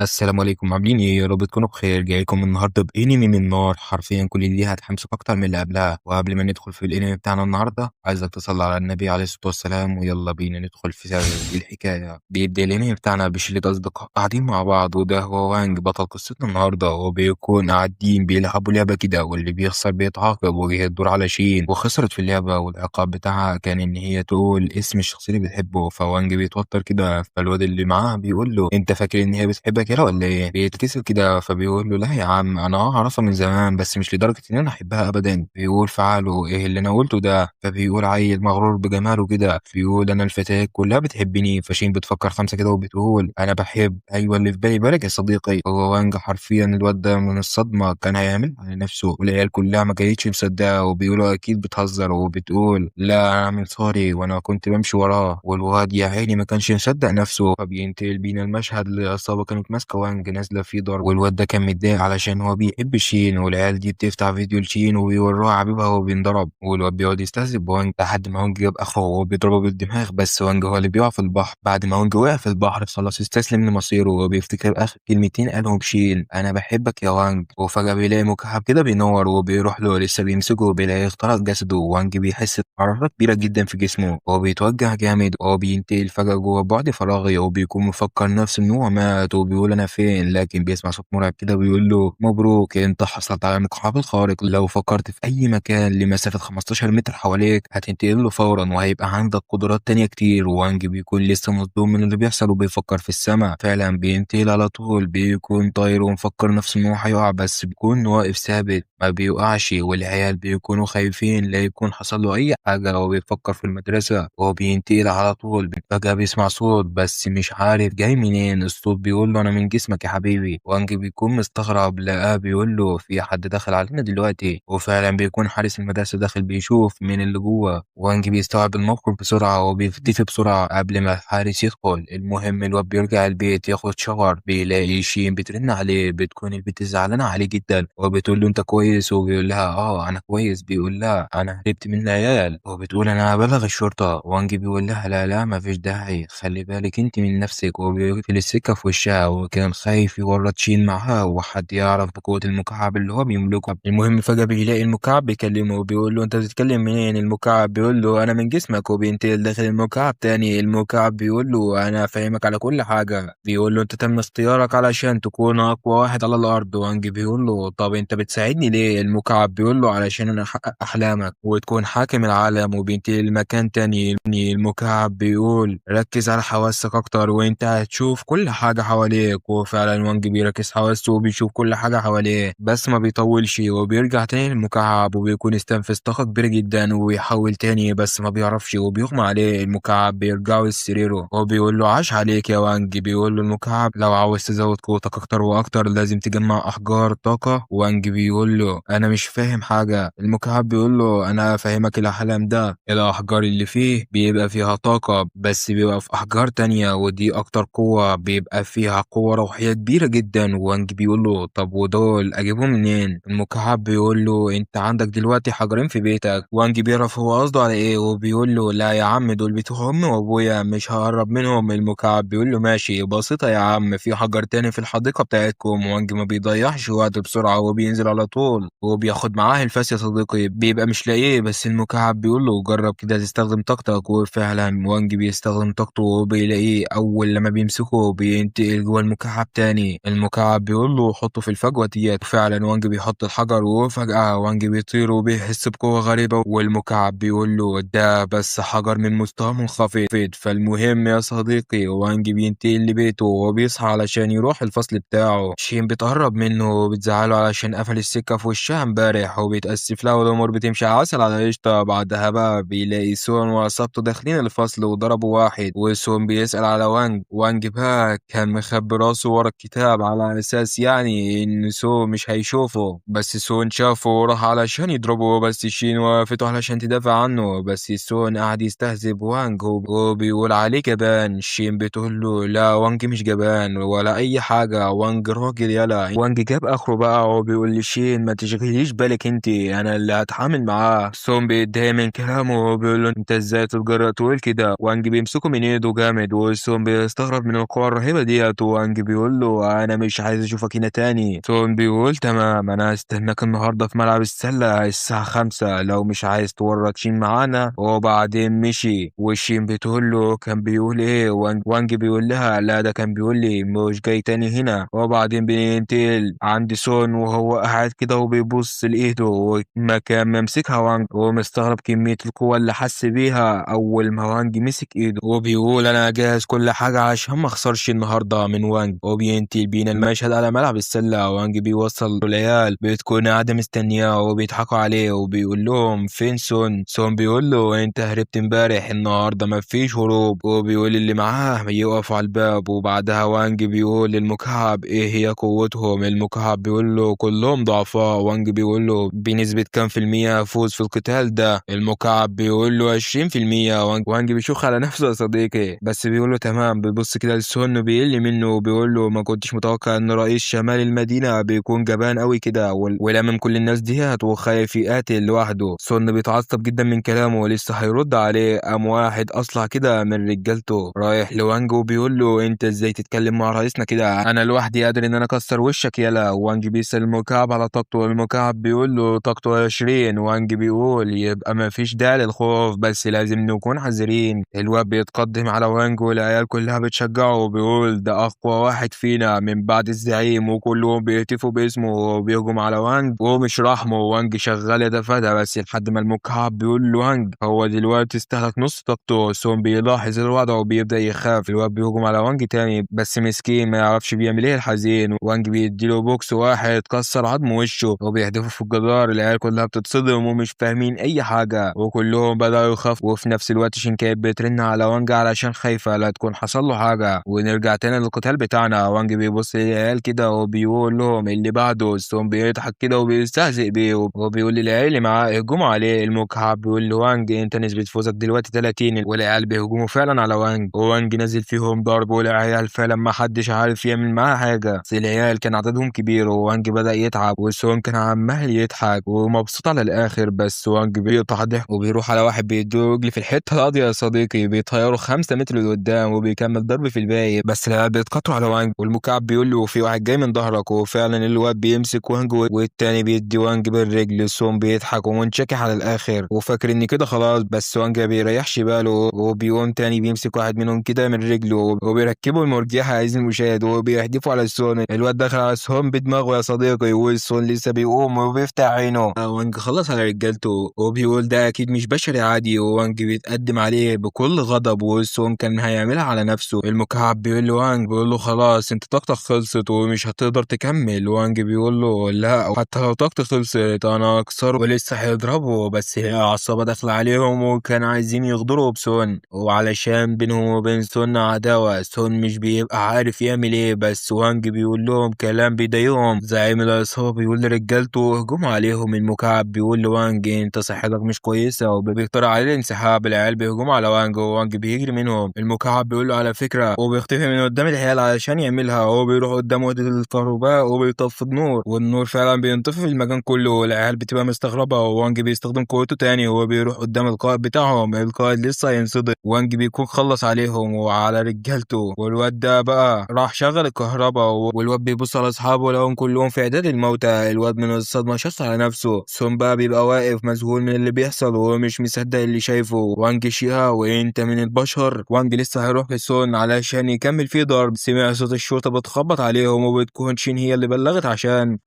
السلام عليكم، عاملين ايه؟ يا رب تكونوا بخير. جايلكم النهارده بانمي من نار، حرفيا كل اللي هتحمسك اكتر من اللي قبلها. وقبل ما ندخل في الانمي بتاعنا النهارده، عايزك تصلي على النبي عليه الصلاة والسلام، ويلا بينا ندخل في سر الحكاية. بيبدا الانمي بتاعنا بشله اصدقاء قاعدين مع بعض، وده هو وانج بطل قصتنا النهارده، وبيكون قاعدين بيلعبوا لعبه كده، واللي بيخسر بيتعاقب. وجه الدور على شين وخسرت في اللعبة، والعقاب بتاعها كان ان هي تقول اسم الشخص اللي بتحبه. فوانج بيتوتر كده، فالواد اللي معاه بيقول له انت فاكر ان هي بتحبك يلا ولا ايه؟ بيتكسف كده، فبيقول له لا يا عم، انا اعرفها من زمان بس مش لدرجة ان انا احبها ابدا. بيقول فعله ايه اللي انا قلته ده؟ فبيقول عيل مغرور بجماله كده، بيقول انا الفتاة كلها بتحبني. فشين بتفكر خمسة كده وبتقول انا بحب، ايوه اللي في بالي بالك يا صديقي. هو وانج حرفيا الواد ده من الصدمة كان هيعمل على نفسه، والعيال كلها ما كانتش مصدقه وبيقولوا اكيد بتهزر، وبتقول لا انا عامل sorry وانا كنت بمشي وراه. والواد يا عيني ما كانش مصدق نفسه. فبينتقل بينا المشهد لعصابه كانت ماسكه وانج نازله فيه ضرب، والواد ده كان متضايق علشان هو بيحب شين، والعيال دي بتفتح فيديو لشين وبيوروها حبيبها وهو بينضرب، والواد بيقعد يستهزئ بوانج لحد ما وانج جاب اخره وهو بيضربه بالدماغ، بس وانج هو اللي بيقع في البحر. بعد ما وانج وقع في البحر خلاص استسلم لمصيره، وبيفتكر اخر كلمتين قالهم شين، انا بحبك يا وانج. وفجاة بيلاقي مكعب كده بينور وبيروح له، لسه بيمسكه وبيلاقيه اخترق جسده. وانج بيحس بحرارة كبيرة جدا في جسمه وهو بيتوجع جامد، وهو بينتقل فجأة جوه بعد فراغي، وبيكون مفكر نفسه إن هو مات وبيقول أنا فين، لكن بيسمع صوت مرعب كده بيقول له مبروك أنت حصلت على المكعب الخارق، لو فكرت في أي مكان لمسافة 15 متر حواليك هتنتقل له فورا وهيبقى عندك قدرات تانية كتير. وانج بيكون لسه مصدوم من اللي بيحصل وبيفكر في السماء، فعلا بينتقل على طول، بيكون طاير ومفكر نفسه إن هو هيقع بس بيكون واقف ثابت ما بيوقعش، والعيال بيكونوا خايفين لا يكون حصل له أي حاجة، وبيفكر في المدرسة وهو بينتقل على طول. فجأة بيسمع صوت بس مش عارف جاي منين، الصوت بيقول له أنا من جسمك يا حبيبي. وانج بيكون مستغرب، لقاه بيقول له في حد دخل علينا دلوقتي، وفعلا بيكون حارس المدرسة داخل بيشوف مين اللي جوه. وانج بيستوعب الموقف بسرعة وبيختفي بسرعة قبل ما الحارس يدخل. المهم الواد بيرجع البيت ياخد shower، بيلاقي شين بترن عليه، بتكون البنت زعلانة عليه جدا وبتقول له انت كويس؟ وبيقول لها اه انا كويس. بيقول لها انا هربت من العيال، وبتقول انا هبلغ الشرطة. وانج بيقول لها لا لا ما فيش داعي، خلي بالك انت من نفسك، وبيقفل السكة في وشها. وكان خايف يورط شين معاها وحد يعرف بقوة المكعب اللي هو بيملكه. المهم فجأة بيلاقي المكعب بيكلمه وبيقول له انت بتتكلم منين؟ المكعب بيقول له انا من جسمك، وبينتقل داخل المكعب تاني. المكعب بيقول له انا فاهمك على كل حاجة، بيقول له انت تم اختيارك علشان تكون اقوى واحد على الارض. وانج بيقول له طب انت بتساعدني ليه؟ المكعب بيقول له علشان انا احقق احلامك وتكون حاكم العالم. وبينتقل لمكان تاني. المكعب بيقول ركز على حواسك اكتر وانت هتشوف كل حاجة حواليك. وفعلا وانج بيركز حواسه وبيشوف كل حاجة حواليه، بس ما بيطولش وبيرجع تاني للمكعب، وبيكون استنفذ طاقة كبيرة جدا وبيحاول تاني بس ما بيعرفش وبيغمى عليه. المكعب بيرجعه لسريره وبيقول له عاش عليك يا وانج. بيقول له المكعب لو عاوز تزود قوتك اكتر واكتر لازم تجمع احجار طاقة. وانج بيقول له انا مش فاهم حاجة. المكعب بيقول له انا فاهمك، الاحلام ده الاحجار اللي فيه بيبقى فيها طاقة، بس بيبقى في احجار تانية ودي اكتر قوة، بيبقى فيها قوة روحية كبيرة جدا. وانج بيقول له طب ودول اجيبهم منين؟ المكعب بيقول له انت عندك دلوقتي حجرين في بيتك. وانج بيعرف هو قصده على ايه وبيقول له لا يا عم، دول بتوع امي وابويا مش هقرب منهم. المكعب بيقول له ماشي بسيطة يا عم، في حجر تاني في الحديقة بتاعتكم. وانج ما بيضيعش وقت بسرعة وبينزل على طول وبياخد معاه الفاس يا صديقي، بيبقى مش لاقيه، بس المكعب بيقول له جرب كده تستخدم طاقتك. وفعلا وانج بيستخدم طاقته وبيلاقيه، اول لما بيمسكه بينتقل جوه المكعب تاني. المكعب بيقول له حطه في الفجوة ديت، فعلا وانج بيحط الحجر، وفجأة وانج بيطير وبيحس بقوة غريبة، والمكعب بيقول له ده بس حجر من مستوى منخفض. فالمهم يا صديقي وانج بينتقل لبيته وبيصحى علشان يروح الفصل بتاعه. شين بتقرب منه وبتزعله علشان قفل السكة في وشها امبارح، وبيتأسف لها والأمور بتمشي عسل على قشطة. بعدها بقى بيلاقي سون وعصابته داخلين الفصل وضربوا واحد، وسون بيسأل على وانج. وانج بقى كان مخبي راسه ورا الكتاب على أساس يعني إن سون مش هيشوفه، بس سون شافه وراح علشان يضربه، بس شين وقفته علشان تدافع عنه، بس سون قعد يستهزئ بوانج وبيقول عليه جبان. شين بتقول له لا وانج مش جبان ولا أي حاجة، وانج راجل يلا. وانج جاب آخره بقى وبيقول لشين ما تشغليش بالك انت، أنا اللي هتعامل معاه. سون بيتضايق من كلامه وبيقول له انت ازاي تتجرأ تقول كده؟ وانج بيمسكه من ايده جامد، وسون بيستغرب من القوة الرهيبة ديت. وانج وانج بيقول له انا مش عايز اشوفك هنا تاني. سون بيقول تمام انا هستناك النهارده في ملعب السلة الساعة 5 لو مش عايز تورط شين معانا. وبعدين مشي، وشين بتقول له كان بيقول ايه؟ وانج بيقول لها لا ده كان بيقول لي مش جاي تاني هنا. وبعدين بينتقل عند سون وهو قاعد كده وبيبص لايده وما كان ممسكها وانج، ومستغرب كمية القوة اللي حس بيها اول ما وانج مسك ايده، وبيقول انا جاهز كل حاجة عشان ما اخسرش النهارده من وانج. وبينتقل بينا المشهد على ملعب السلة، وانج بيوصل العيال بتكون قاعدة مستنياه وبيضحكوا عليه وبيقول لهم فين سون؟ سون بيقول له انت هربت امبارح، النهارده ما فيش هروب. وبيقول اللي معاه يقفوا على الباب. وبعدها وانج بيقول للمكعب ايه هي قوتهم؟ المكعب بيقول له كلهم ضعفاء. وانج بيقول له بنسبة كام في المية فوز في القتال ده؟ المكعب بيقول له 20%. وانج بيشخ على نفسه يا صديقي، بس بيقول له تمام. بيبص كده لسون وبيقل منه وبيقول له ما كنتش متوقع ان رئيس شمال المدينة بيكون جبان قوي كده ولمم كل الناس ديت وخايف يقاتل لوحده. سون بيتعصب جدا من كلامه ولسه هيرد عليه، قام واحد اصلع كده من رجالته رايح لوانج وبيقول له انت ازاي تتكلم مع رئيسنا كده؟ انا لوحدي قادر ان انا اكسر وشك يلا. وانج بيسأل المكعب على طاقته، والمكعب بيقول له طاقته 20. وانج بيقول يبقى ما فيش داعي للخوف بس لازم نكون حذرين. الواد بيتقدم على وانج والعيال كلها بتشجعه وبيقول ده اقوى واحد فينا من بعد الزعيم، وكلهم بيهتفوا باسمه وبيهجم على وانج ومش رحمه. وانج شغال يتفادى بس لحد ما المكعب بيقول له وانج هو دلوقتي استهلك نص طاقته. سون بيلاحظ الوضع وبيبدا يخاف. الواد بيهجم على وانج تاني بس مسكين ما يعرفش بيعمل ايه الحزين. وانج بيديله بوكس واحد كسر عظم وشه وبيحدفه في الجدار. العيال كلها بتتصدم ومش فاهمين اي حاجة وكلهم بداوا يخافوا. وفي نفس الوقت شينكاي بترن على وانج علشان خايفة لا تكون حصل له حاجة. ونرجع تاني للقتال بتاعنا. وانج بيبص للعيال كده وبيقول لهم اللي بعده. سون بيضحك كده وبيستهزئ بيه وبيقول للعيال اللي معاه اهجموا عليه. المكعب بيقول لوانج انت نسبه فوزك دلوقتي 30، والعيال بيهجموا فعلا على وانج، ووانج نزل فيهم ضرب والعيال فعلا ما حدش عارف يعمل معاه حاجة. بس العيال كان عددهم كبير ووانج بدا يتعب، وسون كان عمال يضحك ومبسوط على الاخر. بس وانج بيقطع ضحك وبيروح على واحد بيديله رجل في الحتة القاضية يا صديقي، بيطيره 5 متر لقدام وبيكمل ضرب في الباقي. بس العيال بيتقطعوا على وانج، والمكعب بيقول له في واحد جاي من ظهرك، وفعلا الواد بيمسك وانج والتاني بيدي وانج بالرجل. سون بيضحك ومنشكح على الاخر وفاكر ان كده خلاص، بس وانج ما بيريحش باله وبيقوم تاني بيمسك واحد منهم كده من رجله وبيركبوا المرجحة عايز المشاهد وبيحدفوا على سون. الواد دخل على سون بدماغه يا صديقي، وسون لسه بيقوم وبيفتح عينه. وانج خلص على رجالته وبيقول ده اكيد مش بشري عادي، ووانج بيتقدم عليه بكل غضب وسون كان هيعملها على نفسه. المكعب بيقول له وانج بيقول له خلاص انت طاقتك خلصت ومش هتقدر تكمل. وانج بيقول له لا حتى لو طاقتي خلصت انا اكسره، ولسه هيضربه. بس هي عصابة داخله عليهم وكان عايزين يغدروا بسون، وعلشان بينهم وبين سون عداوة سون مش بيبقى عارف يعمل ايه. بس وانج بيقول لهم كلام بيضايقهم. زعيم العصابة بيقول لرجالته اهجموا عليهم. المكعب بيقول لوانج انت صحتك مش كويسة وبيقترح عليه الانسحاب. العيال بيهجموا على وانج ووانج بيجري منهم. المكعب بيقول له على فكرة، وبيختفي من قدام العيال علشان يعملها. وهو بيروح قدام وحده الكهرباء وبيطفي النور، والنور فعلا بينطفي في المكان كله، والعيال بتبقى مستغربه. ووانج بيستخدم قوته تاني وهو بيروح قدام القائد بتاعهم. القائد لسه هينصدم، وانج بيكون خلص عليهم وعلى رجالته. والواد ده بقى راح شغل الكهرباء، والواد بيبص على اصحابه لقاهم كلهم في اعداد الموتى. الواد من الصدمة شخص على نفسه. سون بقى بيبقى واقف مذهول من اللي بيحصل ومش مصدق اللي شايفه. وانج شيها وانت من البشر. وانج لسه هيروح لسون علشان يكمل فيه ضرب. سمع صوت الشرطة بتخبط عليهم وبتكون شين هي اللي بلغت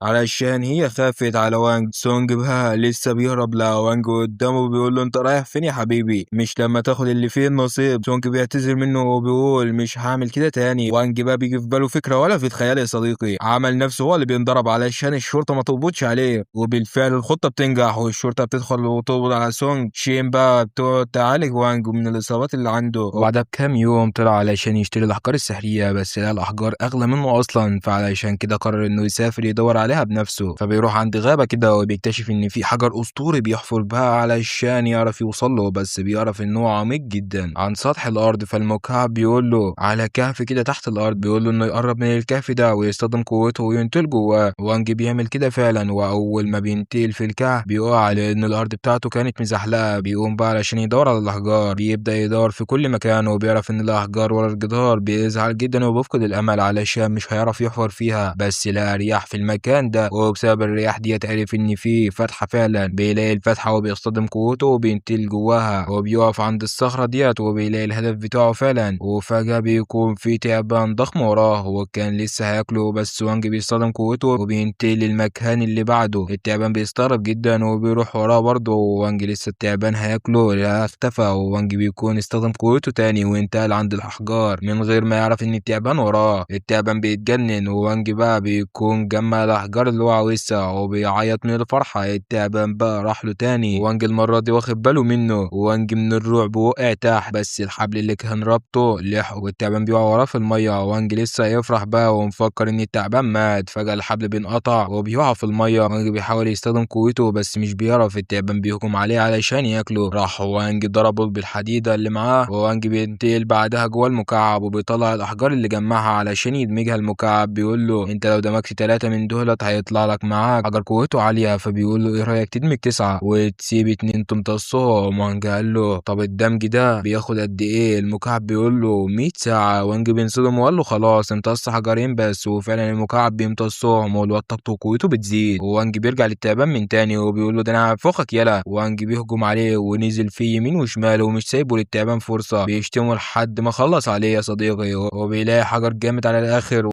علشان هي خافت على وانج. سونج بقى لسه بيهرب لا وانج قدامه بيقول له انت رايح فين يا حبيبي؟ مش لما تاخد اللي فيه النصيب. سونج بيعتذر منه وبيقول مش هعمل كده تاني. وانج بقى بيجي في باله فكرة ولا في خيال يا صديقي، عمل نفسه هو اللي بينضرب علشان الشرطة ما تقبضش عليه. وبالفعل الخطة بتنجح والشرطة بتدخل وتقبض على سونج. شين بقى بتقعد تعالج وانج من الاصابات اللي عنده. وبعدها بكام يوم طلع علشان يشتري الاحجار السحريه، بس لقى الاحجار اغلى منه اصلا، فعلشان كده قرر انه يسافر يدور عليها بنفسه. فبيروح عند غابه كده وبيكتشف ان في حجر اسطوري بيحفر بها علشان يعرف يوصل له، بس بيعرف ان هو عميق جدا عن سطح الارض. فالمكعب بيقول له على كهف كده تحت الارض، بيقول له انه يقرب من الكهف ده ويستخدم قوته وينتقل جواه. وانج بيعمل كده فعلا، واول ما بينتقل في الكهف بيقع لان الارض بتاعته كانت مزحلقه. بيقوم بقى علشان يدور على الاحجار، بيبدا يدور في كل مكان وبيعرف ان الاحجار ورا الجدار. بيزعل جدا وبيفقد بيفقد الامل علشان مش هيعرف يحفر فيها، بس لقى رياح في المكان ده، وبسبب الرياح دي عرف ان في فتحه فعلا. بيلاقي الفتحة وبيصطدم قوته وبينتقل جواها، وبيقف عند الصخرة ديت وبيلاقي الهدف بتاعه فعلا. وفجاة بيكون في تعبان ضخم وراه وكان لسه هياكله، بس وانج بيصطدم قوته وبينتقل للمكان اللي بعده. التعبان بيستغرب جدا وبيروح وراه برضه، ووانج لسه التعبان هياكله، لا اختفى، ووانج بيكون استخدم قوته تاني وانتقل عند الاحجار من غير ما يعرف ان التعبان وراه. التعبان بيتجنن، ووانج بقى بيكون جمع الاحجار اللي هو عاوزها وبيعيط من الفرحة. التعبان بقى راح له تاني، ووانج المرة دي واخد باله منه، ووانج من الرعب وقع تحت، بس الحبل اللي كان رابطه لحقه، والتعبان بيقع وراه في المية. وانج لسه يفرح بقى ومفكر ان التعبان مات، فجاة الحبل بينقطع وبيقع في المية. وانج بيحاول يستخدم قوته بس مش بيعرف، التعبان بيهجم عليه علشان ياكله. راح وانج ضربه بالحديده اللي معاه، ووانج بينتقل بعدها جوه المكعب وبيطلع الاحجار اللي جمعها علشان يدمجها المكعب. بيقول له انت لو دمجت 3 من دولت هيطلع لك معاك حجر قوته عالية، فبيقول له ايه رايك تدمج 9 وتسيب 2 تمتصهم. وانج قال له طب الدمج ده بياخد قد ايه؟ المكعب بيقول له 100 ساعة. وانج بينصدم وقال له خلاص امتص حجرين بس، وفعلا المكعب بيمتصهم والواد طاقته وقوته بتزيد. ووانج بيرجع للتعبان من تاني وبيقول له ده انا هنفخك يلا. وانج بيهجم عليه ونزل فيه يمين وشمال ومش سايبه للتعبان فرصة، بيشتمه لحد ما خلص عليه يا صديقي، وبيلاقي حجر جامد على الاخر.